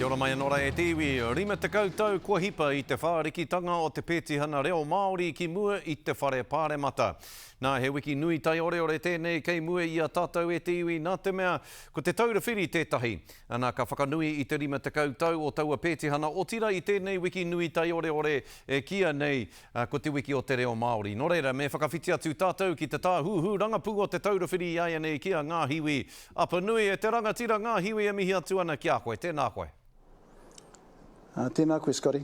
Kia ora mai anō rā e te iwi. 50 tau kua hipa i te whārikitanga o te pētihana reo Māori ki mua i te Whare Pāremata. Nā, he wiki nui taioreore tēnei kei mua i a tātou e te iwi nā te mea ko Te Taura Whiri tētahi. Ana, ka whakanui i te 50 tau o taua pētihana otira i tēnei wiki nui taioreore e kīia nei ko te wiki o te reo Māori. Nō reira, me whakawhiti atu tātou ki te tāhuhu rangapū o Te Taura Whiri iaianei ki a Ngāhiwi Apanui, e te rangatira Ngāhiwi e mihi atu ana ki a koe. Tēnā koe. Tēnā koe Scotty.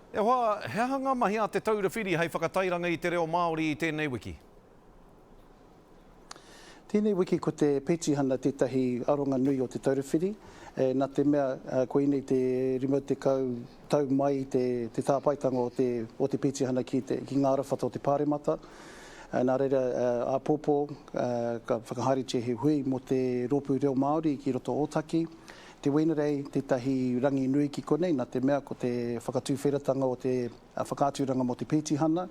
E hoa, he aha ngā mahi a Te Taura Whiri hei whakatairanga i te reo Māori i tēnei wiki? Tēnei wiki ko te petihana tētahi aronga nui o Te Taura Whiri, nā te mea koinei te 50 tau mai i te tāpaetanga o te, o te petihana ki, te, ki ngā arawhata o te Pāremata. Nā reira, āpōpō ka whakahaeretia he hui mō te Rōpū Reo Māori ki roto o Ōtaki. Te Wenerei tētahi rangi nui ki konei, nā te mea ko te whakatuwheratanga o te whakaaturanga mō te petihana,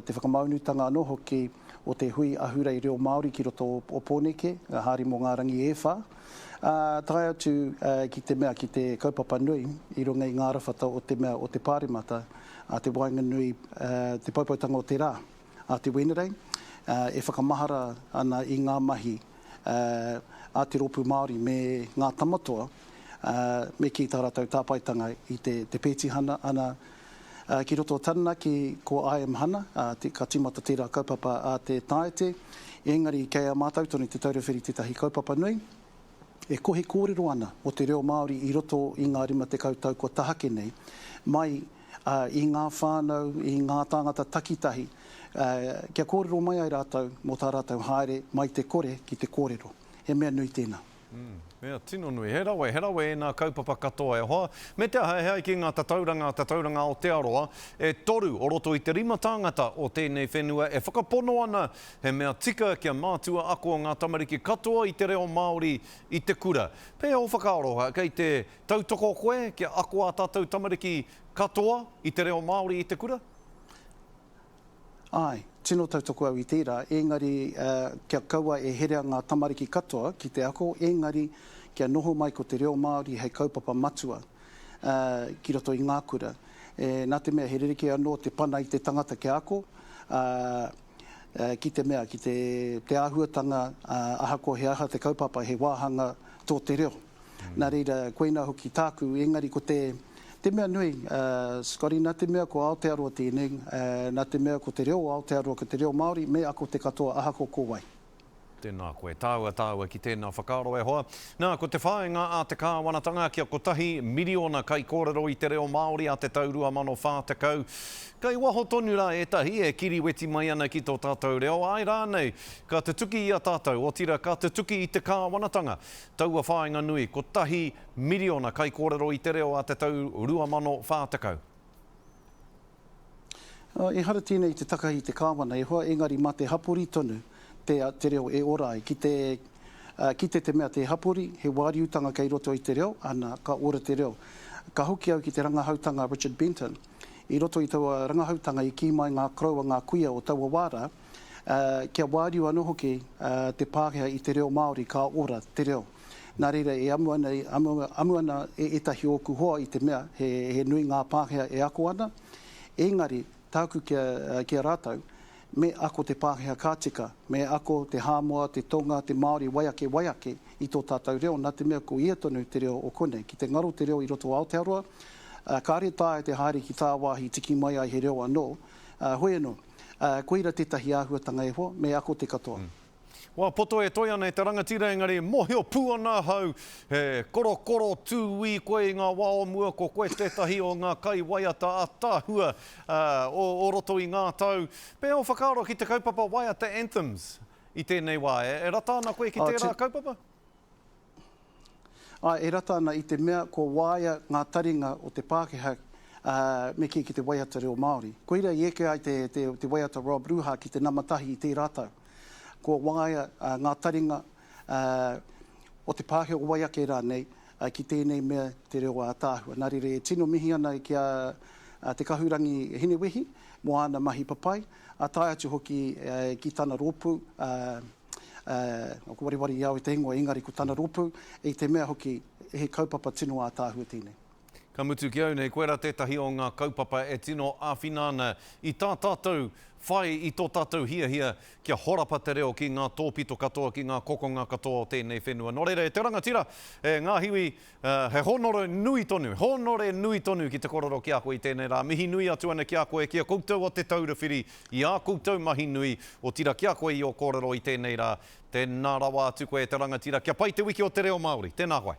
te whakamaunutanga anō hoki o te hui ahurei reo Māori ki roto o Pōneke, haere mō ngā rangi e whā, tae atu ki te mea, ki te kaupapa nui i runga i ngā arawhata o te mea o te Pāremata, a te waenganui, te poupoutanga o te rā, a te Wenerei, e whakamahara ana i ngā mahi a te Rōpū Māori me ngā tamatoa, me kī tā rātou tāpaetanga i te pētihana, ana, ki roto o Taranaki ko I am Hana, ka tīmata tērā kaupapa a te Tāite, engari kei a mātou tonu Te Taura Whiri tētahi kaupapa nui, e kohi kōrero ana mō te reo Māori i roto i ngā 50 tau kua tahake nei, mai i ngā whānau, i ngā tāngata takitahi, kia kōrero mai ai rātou mō tā rātou haere mai te kore ki te kōrero. He mea nui tēnā. Mea tino nui. He rawe, he rawe ēnā kaupapa katoa e hoa. Me te aha, e ai ki ngā tatauranga a Tatauranga Aotearoa, e toru o roto i te rima tāngata o tēnei whenua e whakapono ana he mea tika kia mātua ako ngā tamariki katoa i te reo Māori i te kura. Pēhea ō whakaaro, kei te tautoko koe kia ako ā tātou tamariki katoa i te reo Māori i te kura? Āe, tino tautoko au i tērā, engari kia kaua e herea ngā tamariki katoa ki te ako, engari kia noho mai ko te reo Māori hei kaupapa matua ki roto i ngā kura. Nā te mea he rerekē anō te pana i te tangata kia ako, ki te mea, ki te āhuatanga ahakoa he aha te kaupapa, he wāhanga tō te reo. Nā reira, koinā hoki tāku, engari ko te, te mea nui, Scotty, nā te mea ko Aotearoa tēnei, nā te mea ko te reo o Aotearoa, ko te reo Māori, me ako te katoa ahako ko wai. Tēnā koe. Tāua, tāua ki tēnā whakaaro e hoa. Nā, ko te whāinga a te kāwanatanga kia kotahi miriona kaikōrero i te reo Māori a te tau 2040. Kei waho tonu rā ētahi e kiriweti mai ana ki tō tātou reo, āe rānei, ka tutuki i a tātou, otira ka tutuki i te kāwanatanga. Taua whāinga nui, kotahi miriona kaikōrero i te reo a te tau 2040. Ehara tēnei i te takahi i te kāwana e hoa, engari mā te hapori tonu te, te reo e ora ai. Ki te kite te mea te hapori, he wāriutanga kei roto i te reo, ana, ka ora te reo. Ka hoki au ki te rangahautanga a Richard Benton. I roto i taua rangahautanga i kī mai ngā koroua, ngā kuia o taua wā rā, kia wāriu anō hoki te Pākehā i te reo Māori, ka ora te reo. Nā reira, e amu ana, amu, amu ana e ētahi o ōku hoa i te mea he, he nui ngā Pākehā e ako ana, engari, tāku ki a, ki a rātou, me ako te Pākehā ka tika, me ako te Hāmoa, te Tonga, te Māori, wai ake, wai ake, i tō tātou reo, nā te mea ko ia tonu te reo o konei. Ki te ngaro te reo i roto o Aotearoa, kāre taea te haere ki tāwāhi tiki mai ai he reo anō, hoi anō. Ā, koira tētahi āhuatanga e hoa, me ako te katoa. Wā poto e toe ana e te rangatira engari mohio pū ana ahau he korokoro tūī koe i ngā wā o mua ko koe tētahi o ngā kaiwaiata ataahua o roto i ngā tau. Pēhea ō whakaaro ki te kaupapa waiata anthems i tēnei wā? E rata ana koe ki tērā kaupapa? Āe, e rata ana i te mea kua waia ngā taringa o te Pākehā me kī ki te waiata reo Māori. Koira i eke ai te, te, te waiata Rob Ruha ki te nama tahi i tērā tau. Kua waia ngā taringa o te Pākehā, o wai ake rānei, ki tēnei mea te reo ātaahua. Nā reira, e tino mihi ana ki a Te Kahurangi Hinewehi mō āna mahi papai, ā, tae atu hoki ki tana rōpū, Ko wareware i a au te ingoa, engari ko tana rōpū, i te mea hoki, he kaupapa tino ātaahua tēnei. Ka mutu ki au nei, koirā tētahi o ngā kaupapa e tino āwhina ana i tā tātou whai i tō tātou hiahia kia horapa te reo ki ngā tōpito katoa, ki ngā kokonga katoa o tēnei whenua. Nō reira, e te rangatira, e Ngāhiwi, he hōnore nui tonu, hōnore nui tonu ki te korero ki a koe i tēnei rā. Mihi nui atu ana ki a koe, ki a koutou o Te Taura Whiri i ā koutou mahi nui, otirā ki a koe i ō kōrero i tēnei rā. Tēnā rawa atu koe e te rangatira, kia pai te wiki o te reo Māori. Tēnā koe.